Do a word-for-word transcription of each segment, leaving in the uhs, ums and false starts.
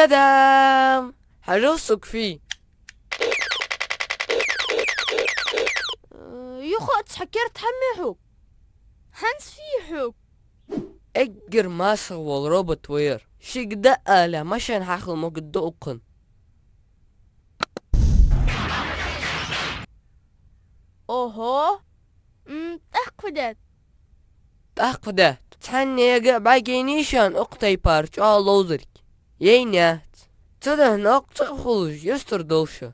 Дам! Хьажал сога фу я. Э, юха а цхьа керда хӀама я хьога. ХӀанз фу я хьога? Эггара масса вола робот ва ер. Шийга дӀаала, машен хьахила могаргда укхун. Ого! М, тӀаккха фу даьд? ТӀаккха фу даьд? Цхьаннега а бӀаргайайнай шоана укх тайпара чӀоагӀа ловзарг? Яйнаяц. Цудухьа нокъ ца хулаш, юстара довла шо.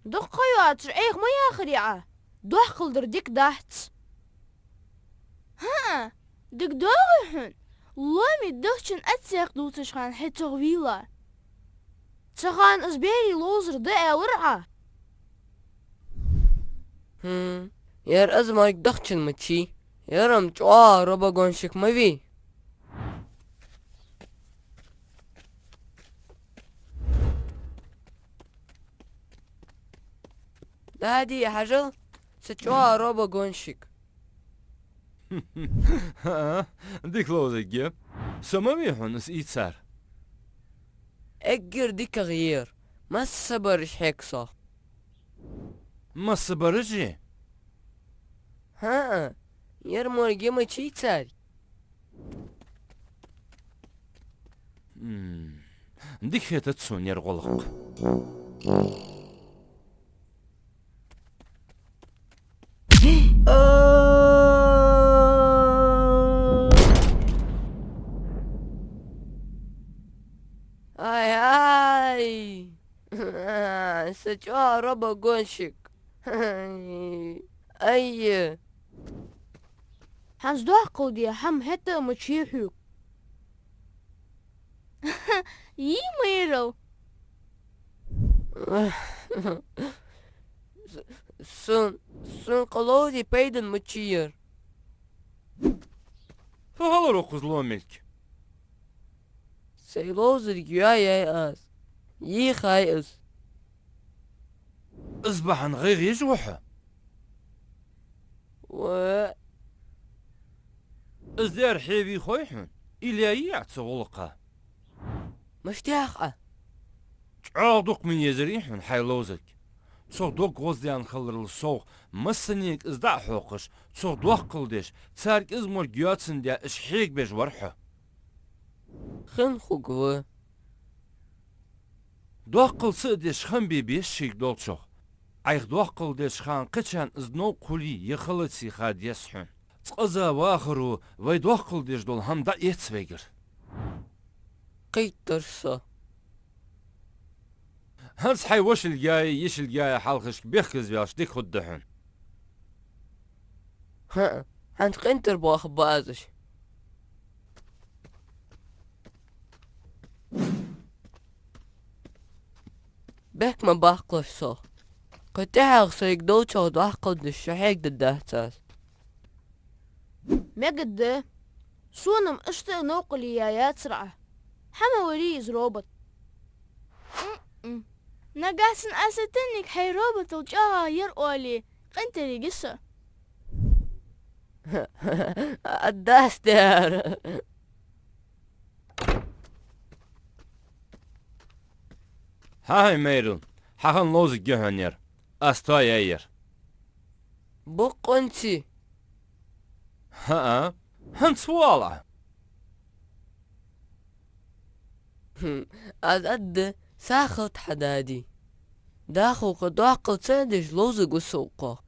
Дукха ха йоацаш Ӏеха ма яхарий Ӏа? Дохкал дар дика дац. ХӀаа, дика доагӀий хьона? Ломе дахчан аццех дувцаш хана хьо цох вийла. Цу хана из берий ловзар да аьлар Ӏа? ХӀм, ер из морг дахчан ма чий. Ер-м чӀоагӀа робогонщик ма вий. Дади, хьажал, са чӀоагӀа робогонщик. ХӀаа, дика ловзарг я. Со ма вий хьона из ийцар? Эггара дикагӀа я ер. Массабараш хьег сох. Массабараши? ХӀаа, ер морг я ма чий царга. М, дика хетац сона ер гӀулакх. Ай-ай! Са чӀоагӀа робогонщик. Ай! ХӀанз дохкал де хӀама хӀета а ма чий хьога. Йий, майрал. С-, сона, сона кхы ловзий пайдана ма чий ер. Фу хилар укхаза ломилг? Сай ловзарг йоаяьй аз. Йийхай из. Из бахьан гӀайгӀа еш ва хьо? Ва. Из дер хье вий хой хьона? Или яйий Ӏа цу гӀулакха? Мишта яхий Ӏа? ЧӀоагӀа дукха мин езарий хьона хьай ловзарг. Цох дог гӀоздаьнна хиларал совгӀа, массанега из дӀа а хьокхаш, цох дохкал деш, царга из морг йоацандаь, уж хьега беш вар хьо. Хин хургва. Дохкал ца а деш, хам бе беза шийга долчох. Ӏайха дохкал деча хана кхычарна из новкъа хулий е хилаций ха деза хьона. Цкъаза вахаро вай дохкал деш дола хӀама дӀаэц вайгара. Кхийттар со. ХӀанз хьай вошилгаи йишилгаи хьалхашка бехказа ваьлча дика хургда хьона. ХӀаа, хӀанз къинтӀера боахаргба аз уж. Бехк ма баккхалаш сох. Кхы тӀехьагӀа сайга долчох дохкал деш шо хьегадергдац аз. Мегаргда. Сона-м иштта а новкъа ле яцар Ӏа. ХӀама варий из робот. М-м. Нагахь санна аз сатанниг хьай роботал чӀоагӀагӀа яр оале, къинтӀера йига со. Ӏа дас дер. ХӀаа, майрал, хьа хинна ловзарг я хьона ер. Аз тоаяьй ер. Бокъонций? ХӀаа, хӀанз фу оал Ӏа? ХӀм, аз аргда, сагӀа хилда хьа, дади. ДӀахо кхы доккхал ца деш ловзаргва со укхох.